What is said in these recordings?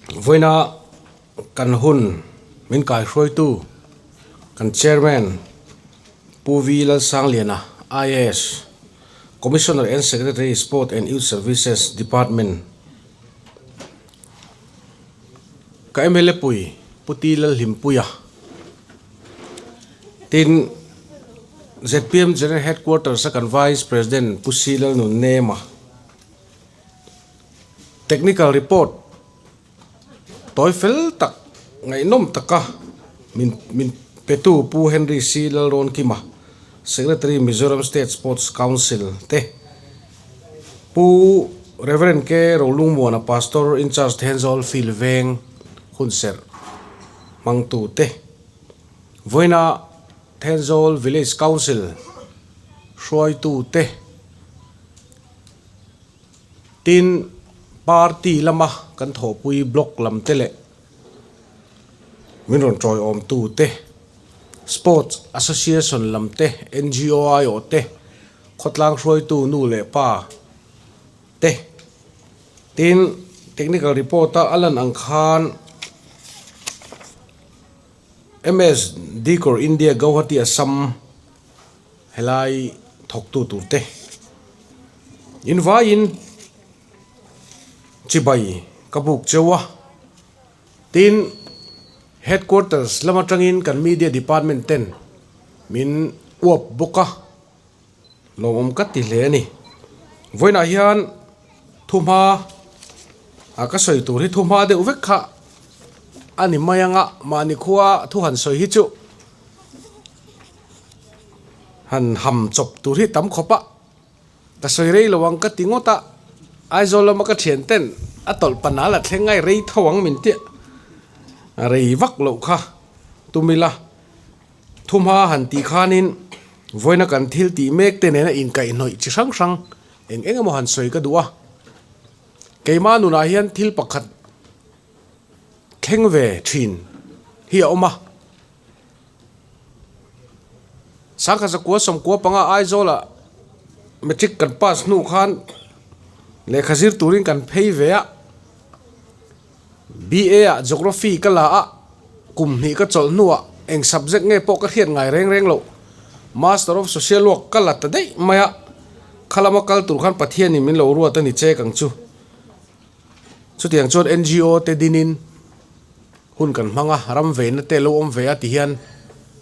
Vawiina kan hun min kaihruaitu kan Chairman Pu V Lalsangliana, IAS, Commissioner and Secretary Sport and Youth Services Department, ka mla pui Pu T Lalhlimpuia, tin zpm General Headquarters a kan Vice President Pu C Lalnunnema, Technical report tawi fel tak ngaihnawm taka min min petu Pu Henry C Lalrawnkima, Secretary Mizoram State Sports Council te, Pu Rev K Rolungmuana Pastor in charge Thenzawl Field Veng hunserh hmangtu te, Vawiina Thenzawl Village Council hruaitu te, Tin, party lama kan thawhpui block lam te leh min rawn tawiawmtu te, sports association lam te, ngo aiawh te, khawtlang hruaitu nu leh pa te. Tin, technical report a a lan ang khan MS Decor India Guwahati Assam Helai thawktu turte invaiin chibai ka buk cheu a, tin headquarters lam atangin kan media department ten min uap bawk a, lawmawm ka ti hle a ni. Vawiinah hian thuhma a ka sawi tur hi thuhma deuh vek kha a ni mai ang a, mahni khua thu han sawi hi chu. Han ham chawp tur hi tam khawp a, ka sawi rei lo ang ka ti ngawt a, Aizawl lama ka thian ten a tawlh panal a thleng ngai rei tho ang min tia, a rei vak loh kha tum ila, thumha han tih khanin vawiina kan thil tih mek te nena inkaihhnawih chi hrang hrang eng eng emaw han sawi ka duh a, keimah nunah hian thil pakhat thleng ve thin hi a awm a. Sangkhat zakua sawmkua panga Aizawlah matric kan pass hnu khan lehkha zir turin kan phei ve a, BA ah Geography ka la a, kum hnih ka chawlh hnuah eng subject nge pawh ka hriat ngai reng reng loh, Master of Social Work ka la ta daih mai a, khalama kal tur khan Pathianin min lo ruat a ni chek ang chu. Chutiang chuan ngo te dinin hun kan hmang a, ram veina te lo awm ve a ti hian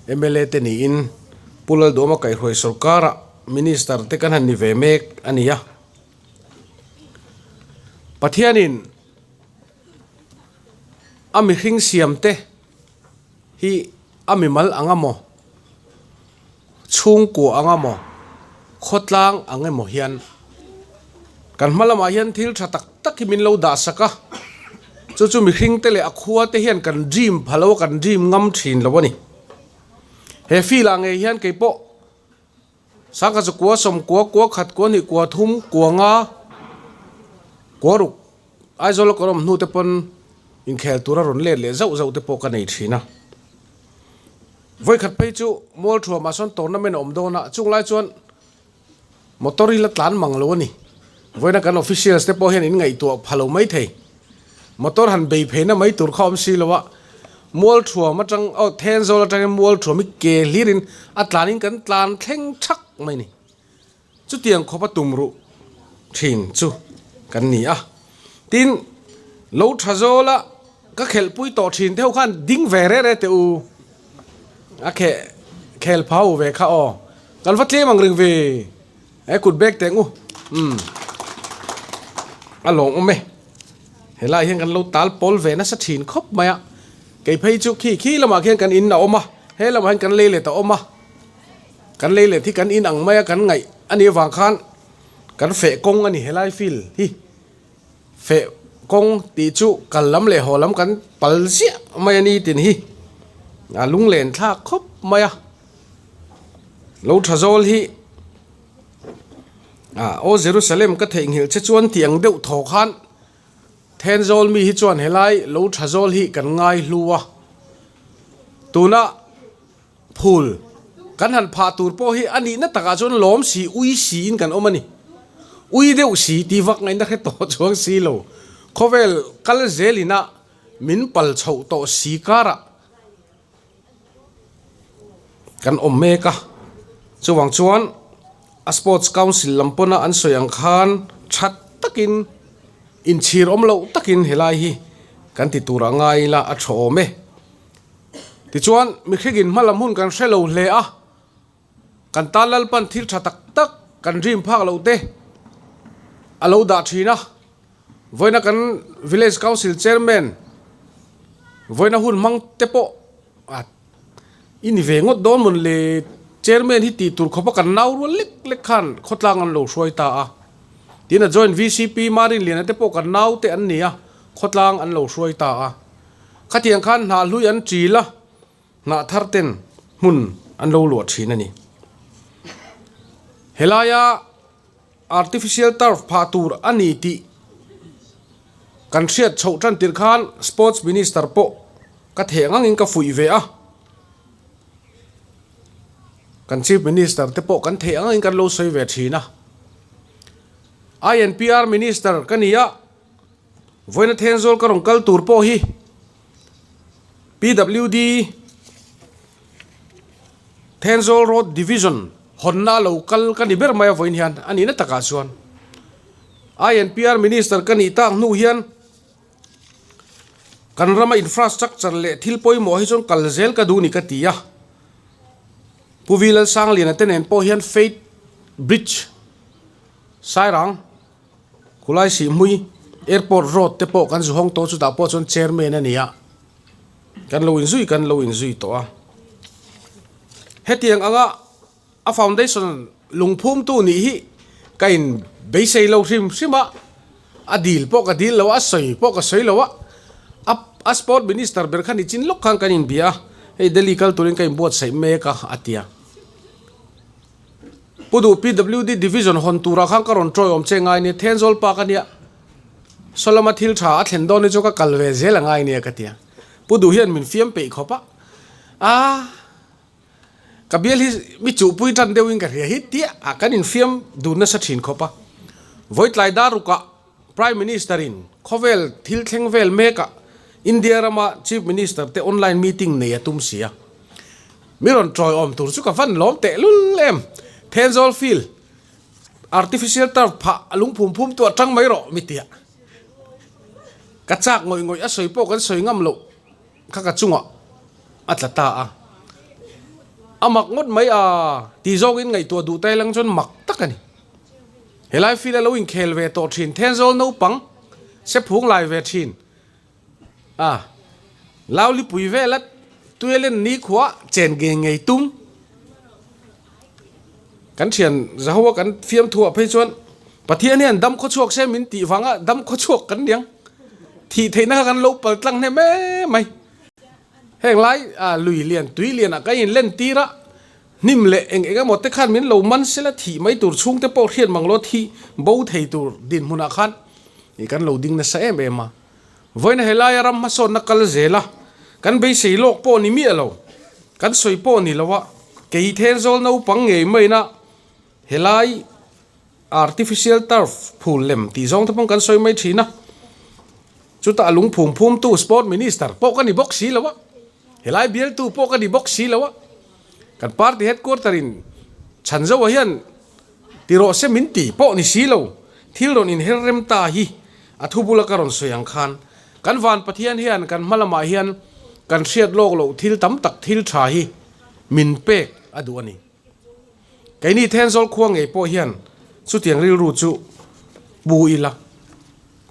mla te niin Pu Lalduama kaihhruai sorkara Minister te kan han ni ve mek a ni a. Pathianin a mihring siam te hi a mimal ang a maw, chhungkua ang a maw, khawtlang ang emaw hian kan hma lamah hian thil tha tak tak hi min lo dah sak a, chu chu mihring te leh a khua te hian kan dream pha lo a, kan dream ngam thin lo a ni. He field ah ngei hian kei pawh sangkhat chu kua sawmkua, kua khat, kua hnih, kua thum, kua nga, kua ruk Aizawl a kawr awm hnu te pawn inkhel tura rawn let leh zauh zauh te pawh ka nei thin a. Vawikhat phei chu Mualthuamah sawn tournament a awm dawn a, chung lai chuan motor hi la tlan mang lo a ni. Vawiina kan officials te pawh hian in ngaihtuah pha lo mai thei. Motor han bei pheina mai tur kha awm si lo a, Mualthuam atang aw Thenzawl atangin Mualthuam hi ke hlirin a tlanin kan tlan thleng thak mai a ni. Chutiang khawp a tum ruh thin chu kan ni a. Tin, lo tha zawl a, ka khelhpui tawh thin te ho khan ding ve re re teh u. A kheh khel phau ve kha aw. Kan va tlem ang ring ve. He kut bek teh ngu. Umm. A lawng awm e. Helai hian kan lo tal pawl ve nasa thin khawp mai a. Kei phei chu khi khi lamah khian kan in a awm a, he lamah hian kan lei let a awm a. Kan lei let hi kan in ang mai a kan ngaih a nih avang khan kan feh kawng a ni helai field hi feh kawng tih chu kal lam leh haw lam kan pal ziah mai a ni tin hi a lunglen thlak khawp mai a lo tha zawl hi ah aw Jerusalem ka theihnghilh che chuan tih ang deuh thaw khan Thenzawl mi hi chuan helai lo tha zawl hi kan ngai hlu a tuna. Phul kan han phah tur pawh hi a nihna takah chuan lawm si, ui si in kan awm a ni. Ui deuh si tih vak ngaihna hre tawh chuang si lo. Khawvel kal zel ina. min pal chhoh tawh si karah kan awm mek a, chuvang chuan a sports council lam pawna an sawi ang khan that takin inchhir awm loh takin helai hi kan ti tur a ngai ila a tha awm e. Tichuan mihringin hma lam hun kan hre lo hle a, kan tan Lalpan thil tha tak tak kan dream phak loh te a lo dah thin a. Vawiina kan Village Council Chairman vawiina hun hmang te pawh a i ni ve ngawt dawn mawn le Chairman hi tih tur khawpa kan nau rual lek lek khan khawtlang an lo hruai ta a. Tin a Joint VCP Marinliana te pawh kan nau te an ni a, khawtlang an lo hruai ta a. Khatiang khan hnah hlui an ṭil a, hnah thar ten hmun an lo luah ṭhin a ni. Helaia. Artificial turf phah tur a ni tih kan hriat chhoh tan tirh khan Sports Minister pawh ka theh ngangin ka fuih ve a. Kan Chief Minister te pawh kan theh angin kan lo sawi ve thin a. INPR Minister ka ni a, vawiina Thenzawl ka rawn kal tur pawh hi PWD Thenzawl Road Division hawnna lo kal ka ni ber mai a vawiin hian a nihna takah chuan INPR Minister ka nih tak hnu hian kan rama infrastructure leh thil pawimawh hi chuan kal zel ka duh ni ka ti a. Pu V Lalsangliana te nen pawh hian Faith Bridge Sairang Khulai Sihhmui Airport Road te pawh kan zu hawng tawh chutah pawh chuan Chairman a ni a. Kan lo inzui kan lo inzui tawh a. Hetiang anga a foundation lungphumtu nih hi ka in beisei lo hrim hrim a, a dil pawh ka dil lo a, a sawi pawh ka sawi lo a, a a sport minister ber kha nichin lawk khan kan inbia a, hei Delhi kal turin ka inbuatsaih mek a, a ti a. Pu Duh PWD Division hawn turah khan ka rawn tawiawm che ngai nia, Thenzawl pa ka nia, Sawlama thil tha a thlen dawn hi chu ka kal ve zel a ngai nia ka ti a. Pu Duh hian min fiam peih khawp a, a ka bial hi mi chuhpui tan deuhin ka hria hi tia a kan infiam dun nasa thin khawp a. Vawitlai darukah Prime Minister in khawvel thil thleng vel mekah India rama Chief Minister te online meeting nei a tum si a. Mi rawn tawiawm tur chu ka van lawm teh lul em. Thenzawl field artificial turf phah a lungphum phum tu a tang mai rawh mi tia. Ka chak ngawih ngawih a sawi pawh kan sawi ngam loh kha ka chungah a tla ta a. A mak ngawt mai a ti zawngin ngaihtuah duh tai lang chuan mak tak a ni. Helai field a lo inkhel ve tawh thin Thenzawl naupang se phung lai ve thin a, Laulipui vela Tuilen nikhua chen ngei ngei tum kan thian Zahoa kan fiamthuah phei chuan Pathian hian dam khawchhuak se min tih vanga dam khawchhuak kan niang thih theihna kha kan lo pal tlang hnem em mai. Heng lai lui lian tui lianah kan inlentir a. Hnim leh eng eng emaw te khan min lo man sela thih mai tur chhungte pawh hriat mang lo thi bo thei tur dinhmunah khan ih kan lo ding nasa em em a. Vawiina helaia ram hmasawnna kal zel a, kan beisei lawk pawh ni miah lo, kan sawi pawh ni lo a, kei Thenzawl naupang ngei maina helai artificial turf phul lem tih zawng te pawh kan sawi mai thin a, chutah a lungphum phumtu sport minister pawh ka ni bawk si lo a. Helai bialtu pawh ka ni bawk si lo a, kan party headquarter in Chhanzoa hian ti rawh se min ti pawh ni si lo, thil rawn inher rem ta hi a thu bula ka rawn sawi ang khan kan van Pathian hian kan hma lamah hian kan hriat lawk loh thil tam tak thil tha hi min pek a duh a ni. Keini Thenzawl khua ngei pawh hian chutiang rilru chu pu ila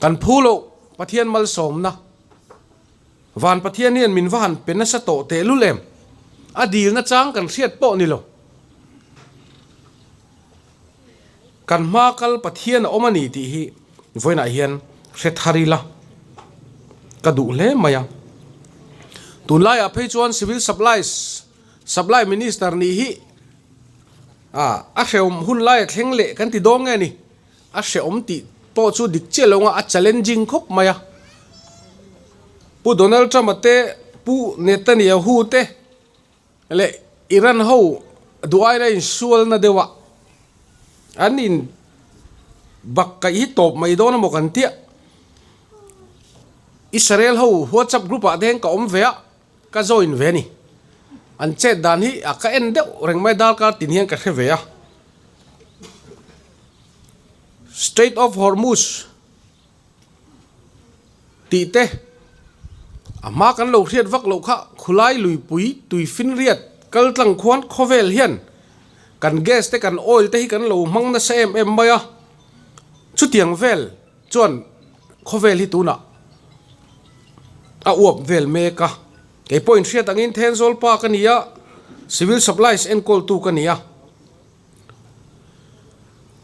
kan phu loh Pathian malsawmna Van Pathian hian min va han pe nasa tawh tehlul em? A dilna chang kan hriat pawh ni lo. Kan hma kal Pathian a awm a ni tih hi vawiinah hian hre thar ila ka duh hle mai a. Tunlaiah phei chuan Civil Supplies Supply Minister nih hi a hrehawm hun laia thleng leh kan ti dawn nge ni? A hrehawm tih pawh chu dik chiah lo anga a challenging khawp mai a. Pu Donald Trump a te, Pu Netanyahu te leh Iran ho duaina insualna deuh a an in bak kaih hi tawp mai dawn emaw kan tia. Israel ho WhatsApp group ah te hian ka awm ve a, ka join ve a ni. An chet dan hi a ka en deuh reng mai darkar tin hian ka hre ve a. Strait of Hormuz tih te a hma kan lo hriat vak loh kha khulai luipui tui finriat kal tlang khuan khawvel hian kan gas te kan oil te hi kan lo hmang nasa em em mai a, chutiang vel chuan khawvel hi tunah a uap vel mek a, kei pawh inhriat angin Thenzawl pa ka ni a, Civil Supplies enkawltu ka ni a.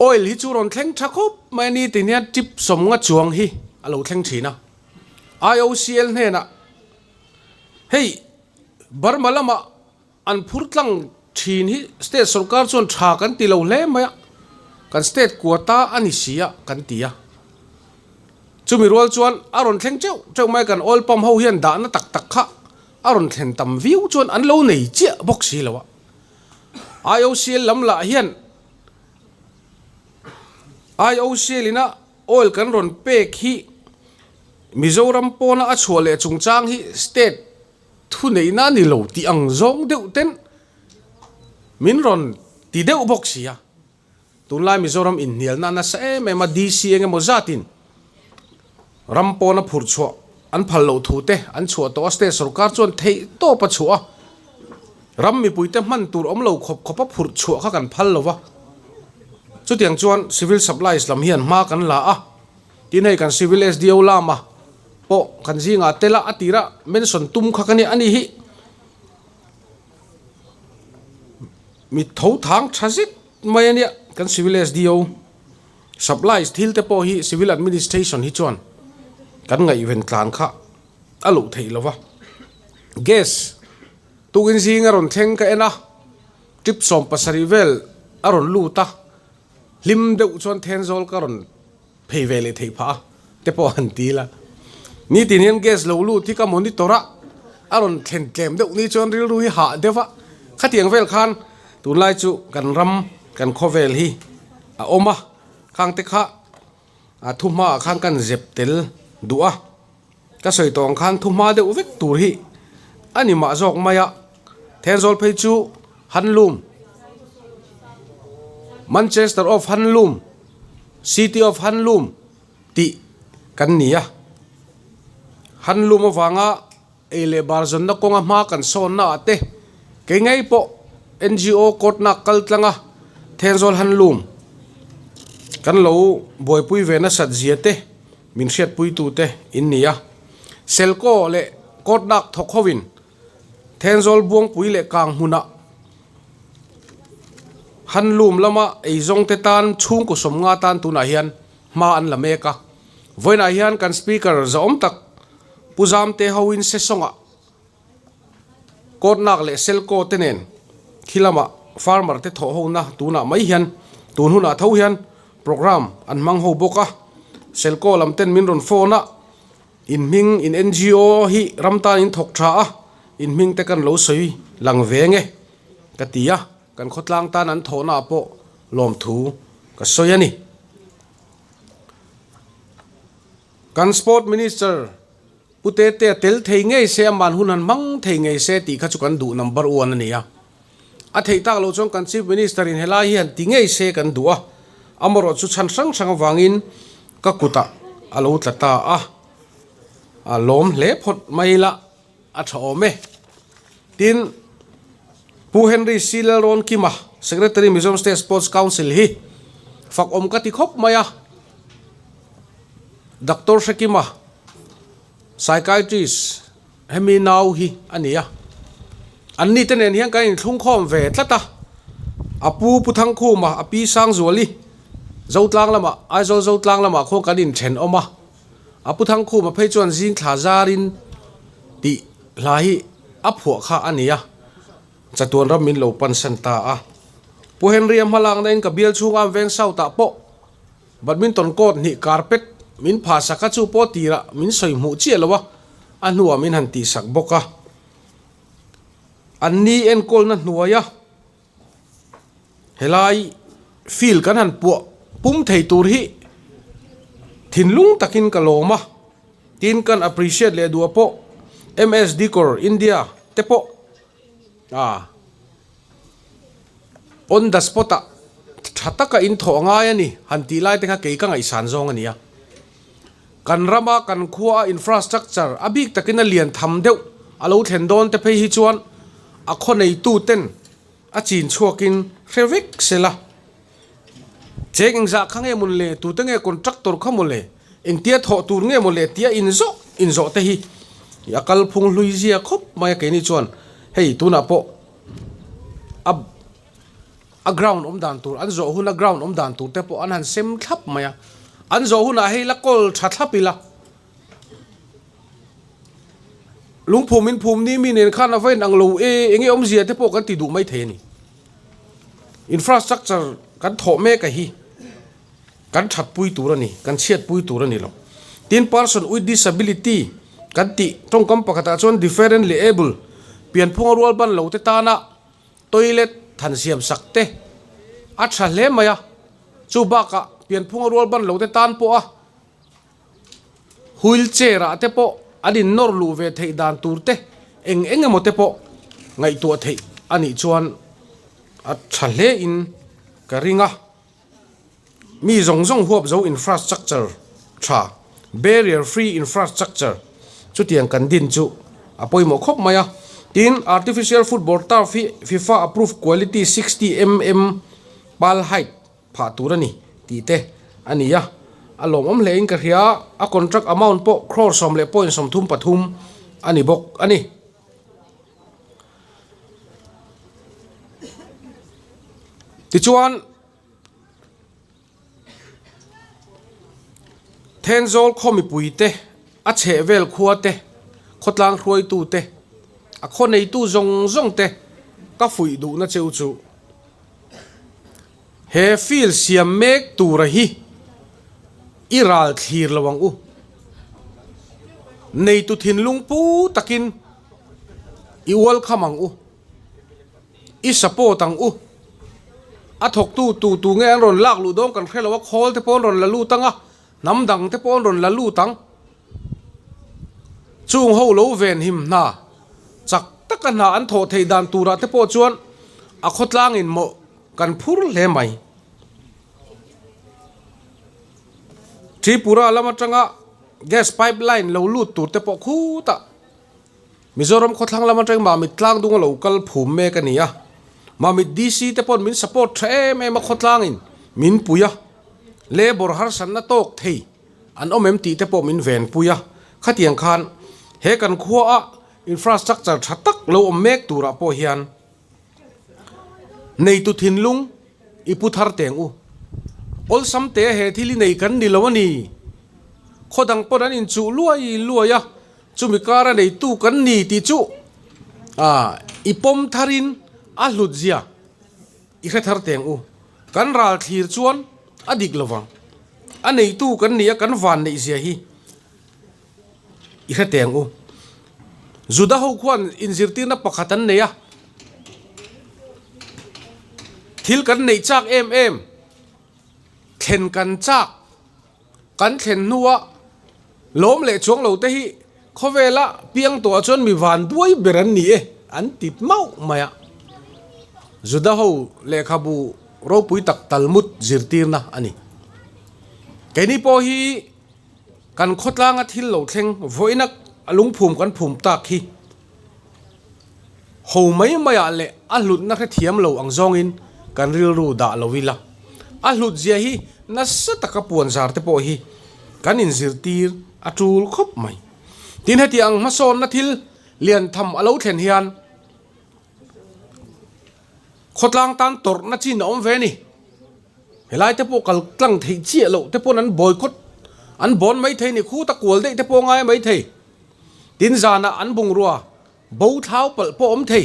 Oil hi chu rawn thleng tha khawp mai a ni tih hian tip sawmnga chuang hi a lo thleng thin a. IOCL hnenah hei Burma lamah an phur tlang thin hi state sorkar chuan tha kan ti lo hle mai a, kan state quota a ni si a kan ti a. Chumi rual chuan a rawn thleng teuh teuh mai kan oil pump ho hian dahna tak tak kha a rawn thlen tam viau chuan an lo nei chiah bawk si lo a. IOCL lam lah hian IOCL ina oil kan rawn pek hi Mizoram pawna a chhuah leh chungchang hi state thuneihna a ni lo tih ang zawng deuh ten min rawn ti deuh bawk si a. Tunlai Mizoram inhnialna a nasa em em a, DC eng emaw zatin ram pawna phurh chhuah an phal loh thu te an chhuah tawh a, state sorkar chuan theih tawp a chhuah a, ram mipuite hman tur awm lo khawp khawpa phurh chhuah kha kan phal lo va. Chutiang chuan Civil Supplies lam hian hma kan la a, tin hei kan Civil SDO lama pawh kan zingah tel a, a tira mention tum kha ka nia a ni hi. Mi tho thang tha zet mai a nia, kan Civil SDO supplies thil te pawh hi Civil Administration hi chuan kan ngaihven tlan kha a loh theih lo va. Gas tukin zing a rawn thleng ka en a, trip 70 vel a rawn lut a, hlim deuh chuan Thenzawl ka rawn phei ve leh theih phah a te pawh han ti ila. Nitin hian gas lo lut hi ka monitor a, a rawn thlen tlem deuh ni chuan rilru hi hah deuh a, khatiang vel khan tunlai chu kan ram kan khawvel hi a awm a, khang te kha a thuhma ah khan kan zep tel duh a, ka sawi tawh ang khan thuhma deuh vek tur hi a ni mah zawk mai a, Thenzawl phei chu Handloom, Manchester of Handloom, City of Handloom tih kan ni a. Handloom avanga ei leh bar zawnna kawnga hma kan sawnna ah te kei ngei pawh NGO court-na kal tlanga Thenzawl Handloom kan lo buaipui ve nasat zia te min hriatpuitute in ni a. Selkaw leh court-nak thawk hovin Thenzawl Buangpui leh Kang hmunah Handloom lama eizawngte tan chhungkaw sawmnga tan tunah hian hma an la mek a. Vawiinah hian kan Speaker zahawm tak Pu Zamte hoin Sesawngah Kawtnak leh Selkaw te nen khi lama farmer te thawh hona tunah mai hian tun hunah tho hian programme an hmang ho bawk a. Selkaw lam ten min rawn phone a. In hming in NGO hi ram tan in thawk tha a, in hming te kan lo sawi lang ve nge ka ti a, kan khawtlang tan an thawhna ah pawh lawmthu ka sawi a ni. Kan Sport Minister Pu Tetea tel thei ngei se aman hun han hmang thei ngei se tih kha chu kan duh number one a ni a. A theih tak loh chuan kan Chief Minister in helai hi han ti ngei se kan duh a, amarawh chu chhan hrang hrang avangin ka kutah a lo tla ta a, a lawm hle phawt mai ila a tha awm e. Tin, Pu Henry C. Lalrawnkima, Secretary Mizoram State Sports Council hi fak awm ka ti khawp mai a, Doctor Hrekima, Psychiatrist, Hemi nau hi a ni a, an ni te nen hian kan inthlungkhawm ve tlat a, a pu Pu Thangkhuma, a pi Sangzuali, Zotlang lamah, Aizawl Zotlang lamah khuan kan inthenawm a, a Pu Thangkhuma phei chuan zing thla zarin tih hla hi a phuah kha a ni a, chatuan ram min lo pansan ta a. Pu Henry-a hmalakna in ka bial chhunga an veng South ah pawh Badminton court hnih carpet min phah sak a chu pawh tirah min sawi hmuh chiah lo a, a hnuah min han tih sak bawk a. An ni enkawlna hnuaia helai field kan han puah pum thei tur hi thinlung takin ka lawm a. Tin kan appreciate leh duh ah pawh MS Decor India te pawh ah on the spot ah tha taka in thawh a ngai a ni han tih lai te kha kei ka ngaihsan zawng a ni a. Kan rama kan khua a infrastructure a bik takin a lian tham deuh a lo thlen dawn te phei hi chuan a khaw neitu ten a chin chhuakin hre vek sela. Cheng engzah kha nge mawn le, tute nge contractor kha maw le, engtia thawh tur nge maw le tia inzawh inzawh te hi a kalphung hlui zia khawp mai a keini chuan hei tunah pawh a a ground awm dan tur an zawh huna ground awm dan tur te pawh an han sem thlap mai a, an zawh hunah hei la kawl tha thlap ila lungphum in phum ni mi nen khan a va in ang lo e enge awmzia te pawh kan ti duh mai thei a ni. Infrastructure kan thawh mek a hi kan that pui tur a ni, kan chhiat pui tur a ni lo. Tin person with disability kan tih tawngkam pakhatah chuan differently able pianphunga rual ban lo te tana toilet than siam sak te a tha hle mai a, chu bakah pianphunga rual ban lo te tan pawha wheel chair ah te pawh an in nawr luh ve theih dan tur te eng eng emaw te pawh ngaihtuah theih a nih chuan a tha hle in ka ring a. Mi zawng zawng huap zo infrastructure tha, barrier free infrastructure, chutiang kan din chu a pawimawh khawp mai a. Tin, artificial football turf hi FIFA approved quality 60 mm pal height phah tur a ni tih te a ni a. A lawmawm hle in ka hria, a contract amount pawh crore sawm leh point 33 a ni bawk a ni. Tichuan, Thenzawl khaw mipuite, a chhehvel khuate, khawtlang hruaitute, a khaw neitu zawng zawngte ka fuih duhna cheu chu he field siam mek tura hi i ral thlir lo ang u. Neitu thinlung pu takin i ualkham ang u. I support ang u. A thawktu tu tu nge an rawn lak luh dawn kan hre lo a, khawl te pawh an rawn la lut ang a, hnam dang te pawh an rawn la lut ang. Chung ho lo ven him hna, chak taka hna an thawh theih dan turah te pawh chuan a khawtlangin mawh kan phur hle mai. Tripura lam atanga gas pipeline lo lut tur te pawh khutah Mizoram khawthlang lam atang Mamit tlang dung a lo kal phum mek a ni a, Mamit DC te pawn min support tha em em a khawtlangin min pui a, labour harsatna tawk thei an awm em tih te pawh min ven pui a, khatiang khan he kan khua a infrastructure tha tak lo awm mek turah pawh hian neitu thinlung i pu thar teng u. Awlsam te he thil i nei kan ni lo a ni, khaw dang pawn an inchuh luai luai a, Chumi kara neitu kan ni tih chu i pawm tharin a hlut zia i hre thar teng u. Kan ral thlir chuan a dik lo vang. A neitu kan ni a kan van neih zia hi i hre teng u. Juda ho khuan inzirtirna pakhat an nei a, thil kan neih chak em em, thlen kan chak. Kan thlen hnua lawm leh chuang lo te hi khawvela piang tawhah chuan mi van duai ber an ni e an ti mauh mai a. Juda ho lehkhabu ropui tak Talmud zirtirna a ni. Keini pawh hi kan khawtlanga thil lo thleng vawiina lungphum kan phum tak hi Ho mai maiah leh a hlutna hrethiam lo ang zawngin kan rilru dah lo ila. A hlut zia hi nasa taka puanzar te pawh hi kan inzirtir a tul khawp mai. Tin heti ang hmasawnna thil lian tham a lo thlen hian khawtlang tan tawrhna chin a awm ve a ni. Helai te pawh kal tlang theih chiah loh te pawn an boycott an bawn mai thei ni khuta kual daih te pawh ngai mai thei. Tin zanah an bungrua Bo thlau palh pawh awm thei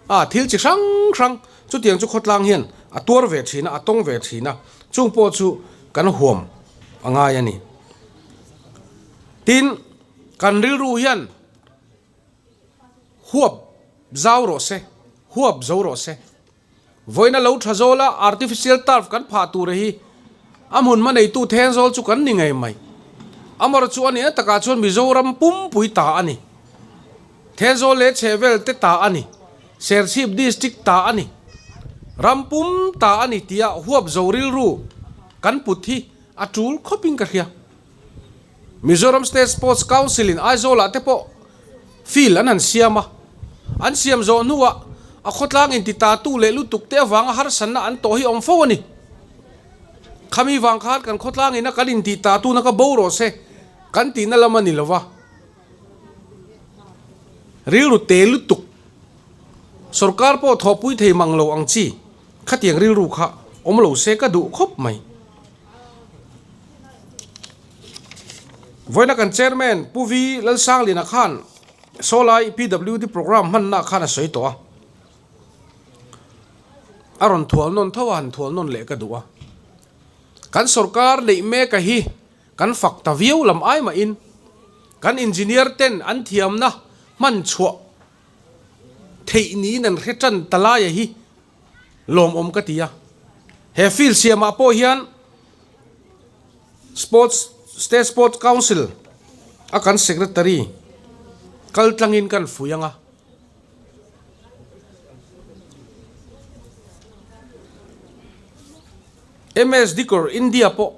a, thil chi hrang hrang chutiang chu khawtlang hian a tuar ve thin a, a tawng ve thin a, chung pawh chu kan huam a ngai a ni. Tin, kan rilru hian huap zau rawh se, huap zo rawh se. Vawiina lo tha zawla artificial turf kan phah tura hi a hmun hma neitu then zawl chu kan ni ngei mai. Amarawh chu a nihna takah chuan Mizoram pumpui ta a ni. Thenzawl leh chhehvel te ta a ni. Serchhip District ta a ni. Ram pum ta a ni tia huap zo rilru kan put hi a tul khawpin ka hria. Mizoram State Sports Council in Aizawl ah te pawh field an han siam a, an siam zawh hnuah a khawtlang inti tatu leh lutuk te avanga harsatna an tawh hi awm fo a ni. Khami vang khan kan khawtlang ina kan intih tatu na ka bo rawh se kan tihna lam a ni lo va, rilru te lutuk sorkar pawh thawhpui thei mang lo ang chi khatiang rilru kha awm lo se ka duh khawp mai. Vawiina kan Chairman Pu Vi Lalsanglina khan Sawlai PWD programme hmanna khan a sawi tawh a, a rawn thual nawn tho a, han thual nawn leh ka duh a. Kan sorkar neih mek a hi kan fak ta viau lam ai mahin kan engineer ten an thiamna hman chhuah theih niin an hre tan ta laia hi lawmawm ka ti a. He field siamah pawh hian Sports State Sports Council a kan Secretary kal tlangin kan fui ang a. MS Dikawr India pawh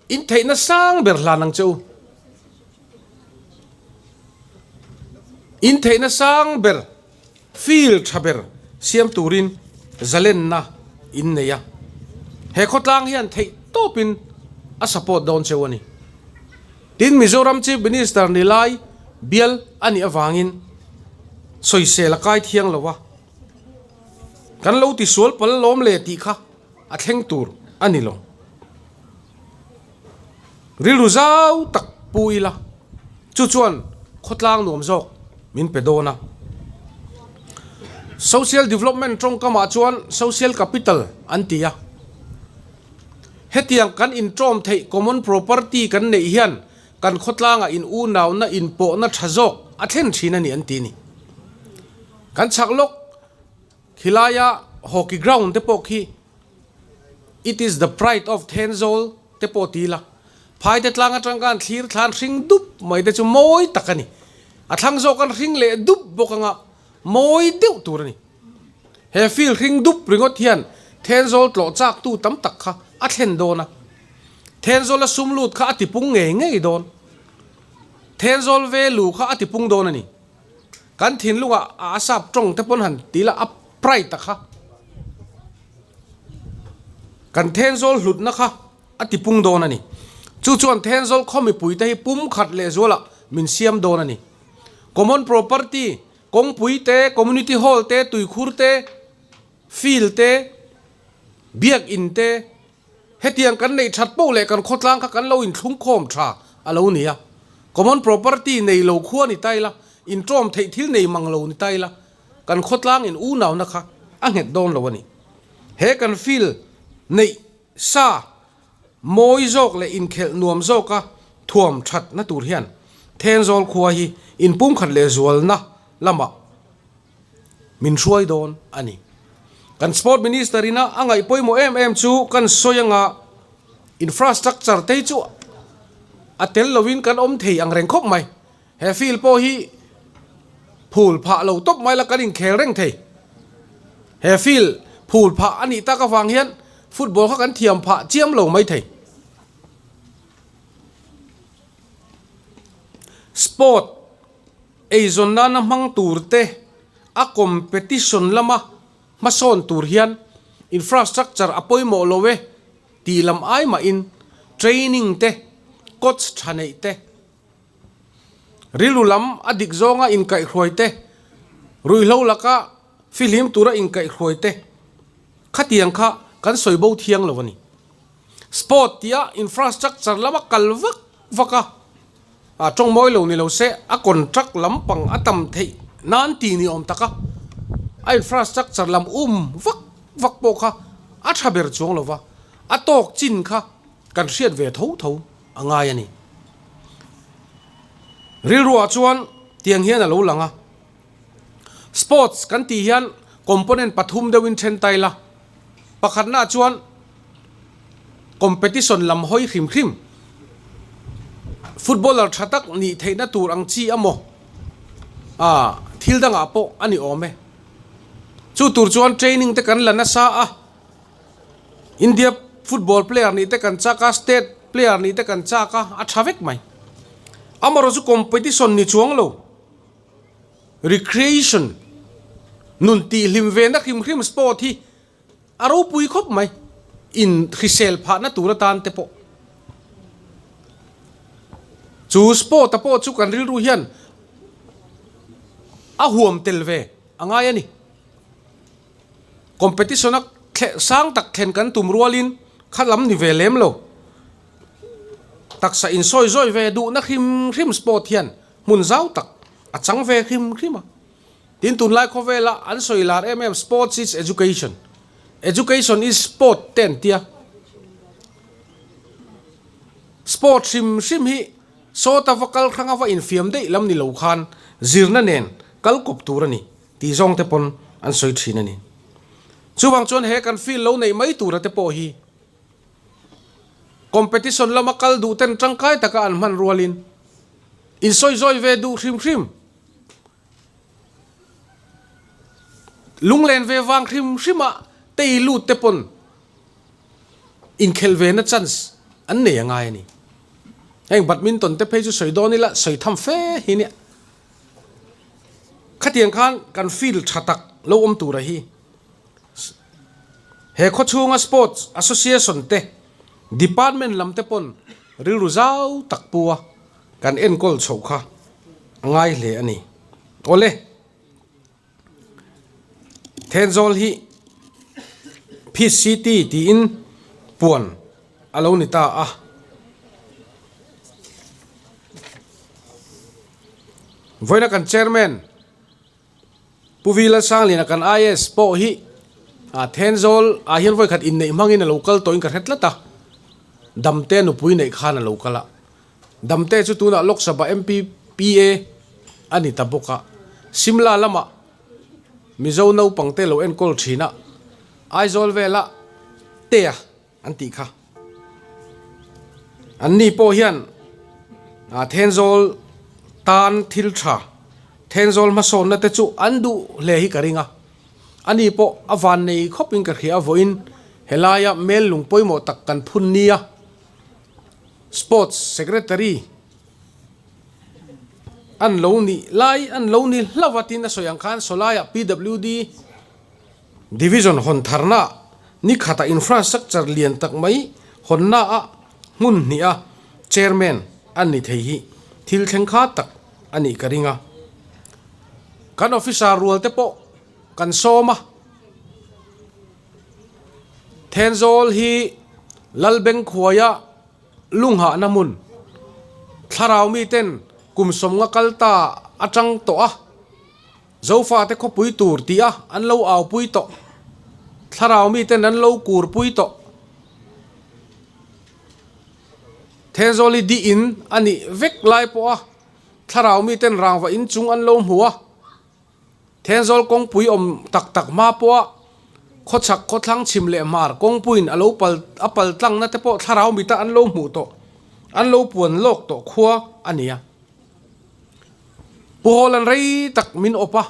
in theihna sang ber hlan ang che u. In theihna sang ber. Field tha ber siam turin zalenna in nei a, he khawtlang hian theih tawpin a support dawn cheu a ni. Tin, Mizoram Chief Minister ni lai bial a nih avangin sawisel a kai thiang lo a, kan lo tisual pal lawm le tih kha a thleng tur a ni lo. Rilru zau tak pu ila, chu chuan khawtlang nuam zawk min pe dawn a. Social development tawngkamah chuan social capital an ti a. Hetiang kan intawm theih common property kan neih hian kan khawtlangah in unauna inpawhna tha zawk a thlen thin a ni an ti ni. Kan chhak lawk khilaia hockey ground te pawh khi It is the pride of Thenzawl te pawh ti ila, phaite tlang atang khan thlir thlan hring dup mai te chu mawi tak a ni. A thlang zawk an hring leh dup bawk anga mawi deuh tur a ni. He field hring dup ringawt hian Thenzawl tlawh chak tu tam tak kha a thlen dawn a. Thenzawl a sum lut kha a tipung ngei ngei dawn. Thenzawl value kha a tipung dawn a ni. Kan thinlungah a sap tawng te pawn han ti la a pride a kha kan Thenzawl hlutna kha a ti pung dawn a ni. Chu chuan Thenzawl khaw mipui te hi pum khat leh zualah min siam dawn a ni. Common property, kawngpui te, community hall te, tuikhur te, field te, biak in te, Hetiang kan neih that poh leh kan khawtlang kha kan lo inthlungkhawm tha a lo ni a. Common property nei lo khua ni ta ila, intawm theih thil nei mang lo ni ta ila, kan khawtlang in unauna kha a nghet dawn lo a ni. He kan field neih sa mawi zawk leh inkhelh nuam zawka thuam thatna tur hian Thenzawl khua hi inpumkhat leh zualna lamah min hruai dawn a ni. Kan Sport Minister ina a ngaih pawimawh em em chu kan sawi anga infrastructure te hi chu a tel lovin kan awm thei ang reng khawp mai. He field pawh hi phul phah lo tawp mai la kan inkhel reng thei. He field phul phah a nih tak avang hian football kha kan thiam phah chiam lo mai thei. Sport Eizawn nana hmang tur te a competition lama hmasawn tur hian infrastructure a pawimawh lo e tih lam ai mahin training te, coach tha neih te, rilru lam a dik zawnga inkaihhruai te, ruihhlo laka fihlim tura inkaihhruai te khatiang kha kan sawi bo thiang lo a ni. Sport tia infrastructure lama kal vak vak a. A tawng mawi lo ni lo se, a contract lampang a tam theih nan ti ni awm tak a, a infrastructure lam um vak vak pawh kha a tha ber chuang lo va, a tawk chin kha kan hriat ve tho tho a ngai a ni. Rilruah chuan tiang hian a lo lang a, sports kan tih hian component pathum deuhin then ta ila, Pakhatnaah chuan competition lam hawi hrim hrim. Footballer tha tak nih theihna tur ang chi a maw? Ah, thil dangah pawh a ni awm e. Chu tur chuan training te kan la nasa a, India football player nih te kan chak a, state player nih te kan chak a, a tha vek mai. Amaherawhchu competition ni chuang lo, recreation, nun tihhlim ve na hrim hrim sport hi A ropui khawp mai. In hrisel phahna tur atan te pawh. Chu sport a pawh chu kan rilru hian a huam tel ve a ngai a ni. Competition a sang tak thlen kan tum rualin kha lam ni ve lem lo. Taksa insawi zawi ve duhna hrim hrim sport hian hmun zau tak a chang ve hrim hrim a. Tin tunlai khawvela an sawi lar em em sports is education, education is sport te an tia. Sport hrim hrim hi sawta va kal hranga va infiam daih lam ni lo khan zirna nen kal kawp tur a ni tih zawng te pawn an sawi thin a ni. Chuvang chuan he kan field lo neih mai tura te pawh hi competition lama kal duh ten tangkai taka an hman rualin insawi zawi ve duh hrim hrim. Lunglen ve vang hrim hrim a tei lut te pawn inkhelh ve na chance an nei a ngai a ni. Heng badminton te phei chu sawi dawn ila sawi tham fe hi nia. Khatiang khan kan field tha tak lo awm tura hi he khawchhunga sports association te department lam te pawn rilru zau tak pu a. Kan enkawl chhoh kha a ngai hle a ni. Awle, Thenzawl hi Peace City tiin puan a lo ni ta a. Vawiina kan Chairman Pu Vi Lalsangliana kan IAS pawh hi Thenzawl ah hian vawikhat inneih hmangin a lo kal tawhin ka hre tlat a, Damte nupui neih khan a lo kal a. Damte chu tunah Lok Sabha MP PA a ni ta bawk a, Simla lamah Mizo naupangte lo enkawl thin a, Aizawl vela Tea an tih kha. Anni pawh hian Thenzawl tan thil tha, Thenzawl hmasawnna te chu an duh hle hi ka ring a. Ani pawh a van nei khawpin ka hria vawiin helaia mel lung pawimawh tak kan phun nia Sports Secretary an lo nih lai an lo ni hlauh a tin a sawi ang khan sawlaiah PWD Division hawn tharna ni khatah infrastructure lian tak mai hawnna a hmun hnih a Chairman an ni thei hi thil thleng kha tak a nih ka ring a. Kan officer rual te pawh kan sawm a. Thenzawl hi Lalbengkhuaia lunghahna hmun thlarau miten kum sawmnga kal ta atang tawh a. Zofate khawpui tur tih a an lo aupui tawh. Thlarau miten an lo kurpui tawh. Thenzawli di in a nih vek lai pawh a thlarau miten rangva in chung an lo hmu a. Thenzawl kawngpui awm tak tak hma pawh a khawchhak khawthlang chhim leh hmar kawngpuiin a lo pal a pal tlangna te pawh thlarau mita an lo hmuh tawh an lo puan lawk tawh khua a ni a. Pu Hawlan rei tak min awp a,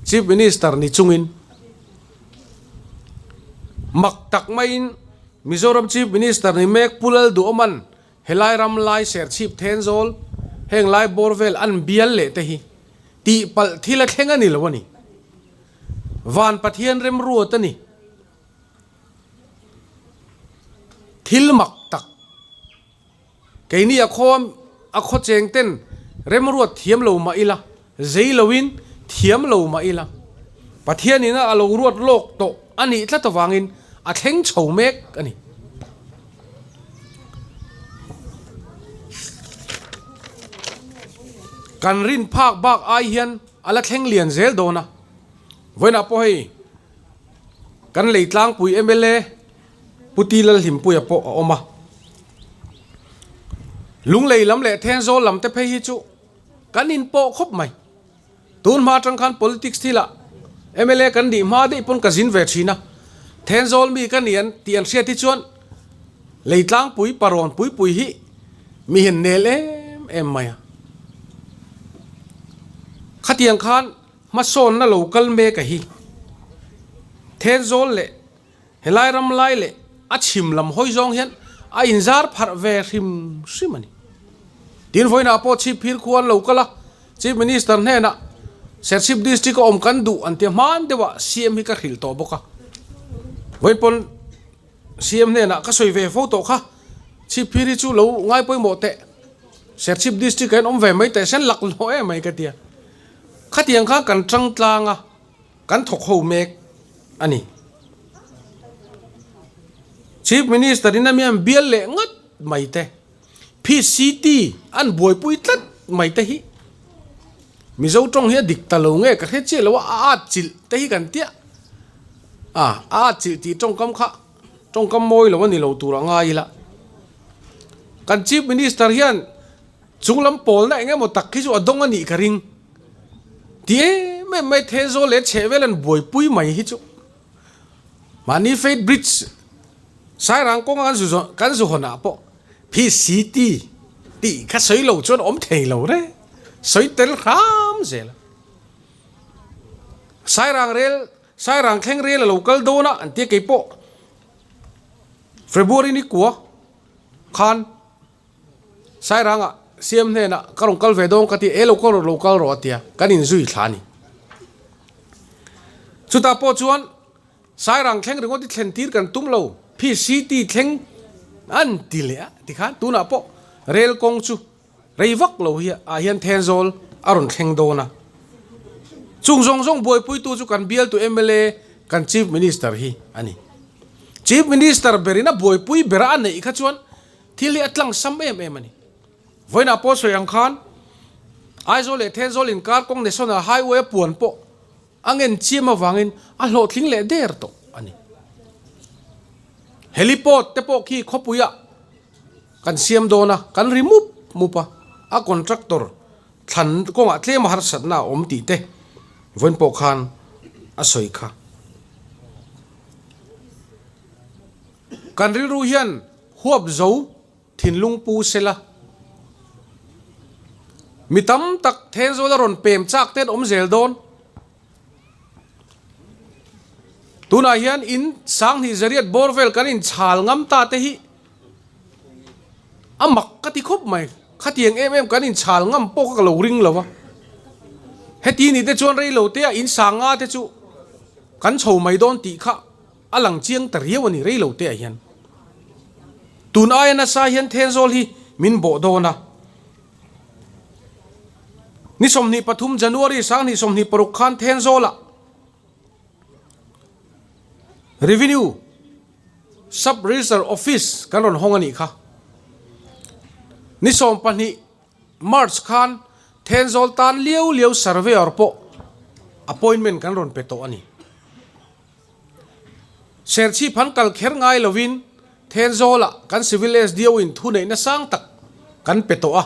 Chief Minister ni chungin mak tak maiin Mizoram Chief Minister ni mek Pu Lalduhawman helai ram lai Serchhip Thenzawl heng lai bawr vel an bial leh te hi tihpalh thil a thleng a ni lo a ni. Van Pathian remruat a ni. Thil mak tak. Keini a khaw a khaw cheng ten remruat thiam lo mah ila, zei loin thiam lo mah ila, Pathian ina a lo ruat lawk tawh a nih tlat avangin a thleng chho mek a ni. Kan rin phak bak ai hian a la thleng lian zel dawn a, vawiinah pawh hei kan lei tlangpui mla Pu Ti Lalhlimpuia pawh a awm a. Lunglei lam leh Thenzawl lam te phei hi chu kan inpawh khawp mai. Tun hma atang khan politics thilah mla kan nih hma daih pawn ka zin ve thin a. Thenzawl mi ka ni an tih an hriat hi chuan Leitlangpui parawn puipui hi. Mi hian nel em em mai a. Khatiang khan hmasawnna lo kal mek a hi. Thenzawl leh helai ram lai leh a chhim lam hawi zawng hian a inzar pharh ve hrim hrim a ni. Tin vawiinah pawh Chhipphir khua an lo kal a, Chief Minister hnenah Serchhip District a awm kan duh an ti hman deuh a, CM hi ka hrilh tawh bawk a. Vawiin pawn CM hnenah ka sawi ve fo tawh kha, Chhipphir hi chu lo ngai pawimawh teh, Serchhip District ah hian awm ve mai teh sen lak hlawh em mai ka ti a. Khatiang khan kan tang tlang a. Kan thawk ho mek a ni. Chief Minister in a mian bial leh ngat mai te, PCT an buaipui tlat mai te hi Mizo tawng hi a dik ta lo nge ka hre chiah lo a, a at chilh te hi kan tiah a, a at chilh tih tawngkam kha tawngkam mawi lo a ni lo tur a ngai ila. Kan Chief Minister hian chunglam pawlna eng emaw tak hi chu a dawng a nih ka ring. Ti em em mai Thenzawl leh chhehvel an buaipui mai hi chu mahni Faith Bridge Sairang kawnga kan zu kan zu hawn ah pawh PCT tih kha sawi lo chuan awm thei lo re sawi tel hram zel a. Sairang rel Sairang thleng rel a lo kal dawn a an tia kei pawh February ni kua khan Sairangah CM hnenah ka rawn kal ve dawn ka ti a, e lo kal rawh lo kal rawh a tia, kan inzui thla a ni. Chutah pawh chuan Sairang thleng ringawt hi thlen tir kan tum lo, PCT thleng an ti leh a tikhan tunah pawh rel kawng chu rei vak lo hi ah hian Thenzawl a rawn thleng dawn a. Chung zawng zawng buaipuitu chu kan bialtu mla kan Chief Minister hi a ni. Chief Minister berin a buaipui bera a neih kha chuan Thil hi a tlang sam em em a ni. Vawiinah pawh sawi ang khan Aizawl leh Thenzawl inkar kawng National Highway a puan pawh a ngen chiam avangin a hlawhtling leh der tawh a ni. Heliport te pawh khi khawpuiah kan siam dawn a, kan ri mup mup a, a contractor thlan kawngah tlem a harsatna a awm tih te vawiin pawh khan a sawi kha. Kan rilru hian huap zo thinlung pu sela. Mi tam tak Thenzawl a rawn pem chak ten awm zel dawn. Tunah hian in 2000 zariat bawr vel kan inchhal ngam ta te hi a mak ka ti khawp mai. Khatiang em em kan inchhal ngam pawh kha ka lo ring lo va. Heti ni te chuan rei lo te ah in sanga te chu kan chho mai dawn tih kha A lang chiang ta riau a ni rei lo te ah hian. Tun aia nasa hian Thenzawl hi min bawh dawn a. Ni 23 January 2026 khan Thenzawlah Revenue Sub Register Office kan rawn hawng a nih kha. Ni 12 March khan Thenzawl tan liau liau Surveyor pawh appointment kan rawn pe tawh a ni. Serchhip han kal kher ngai lovin Thenzawlah kan Civil SDO in thuneihna sang tak kan pe tawh a,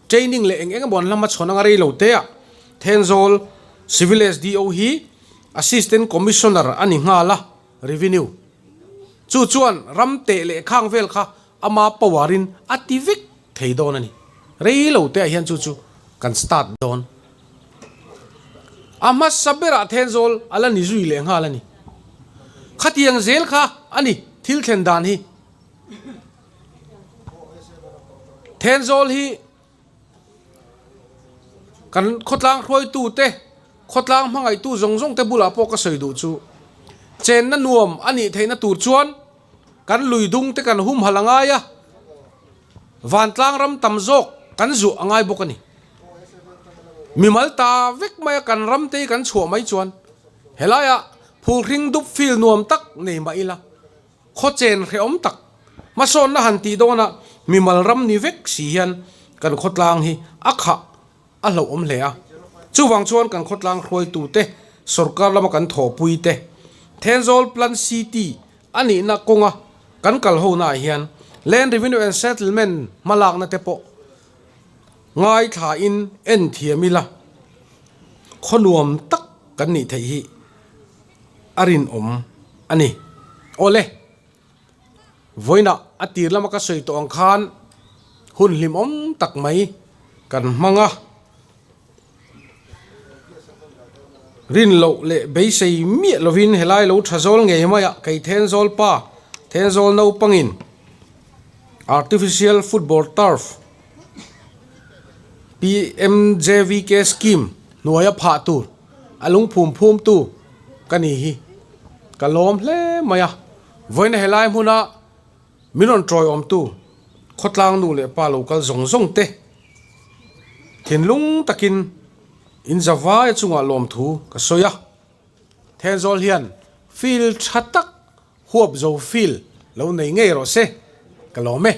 training leh eng eng emaw an hlama chhawn anga rei lo te ah Thenzawl Civil SDO hi Assistant Commissioner a ni nghal a, Revenue chu chuan ram teh leh khang vel kha ama power in a ti vek thei dawn a ni. Rei lo te ah hian chu chu kan start dawn. A hmasa berah Thenzawl a la ni zui leh nghal a ni. Khatiang zel kha a ni thil thlen dan hi. Thenzawl hi kan khawtlang hruaitu te, khawtlang hmangaihtu zawng zawng te bulah pawh ka sawi duh chu chenna nuam a nih theihna tur chuan kan lui dung te kan humhalh a ngai a. Vantlang ram tam zawk kan zuah a ngai bawk a ni. Mimal ta vek maia kan ram te hi kan chhuah mai chuan helaiah phulhring dup feel nuam tak nei mah ila, khawchen hrehawm tak hmasawnna han tih dawnah mimal ram ni vek si hian kan khawtlang hi a khah a hlauhawm hle a. Chuvang chuan kan khawtlang hruaitute, sorkar lama kan thawhpuite, Thenzawl Plan City A nihna kawnga kan kal honaah hian Land Revenue and Settlement hmalakna te pawh ngaithlain en thiam ila, khaw nuam tak kan nih theih hi a rinawm a ni. Awle, vawiinah a tir lama ka sawi tawh ang khan. Hun hlimawm tak mai kan hmang a. Rin loh leh beisei miah lovin helai lo tha zawl ngei mai a, kei Thenzawl pa, Thenzawl naupangin Artificial Football Turf, PMJVK Scheme hnuaia phah tur a lungphum phum tu ka ni hi ka lawm hle mai a. Vawiina helai hmuna Min rawn tawiawmtu khawtlang nu leh pa lo kal zawng zawng te thinlung takin in zavaia chungah lawmthu ka sawi a. Thenzawl hian field tha tak huap zo field lo nei ngei rawh se ka lawm e.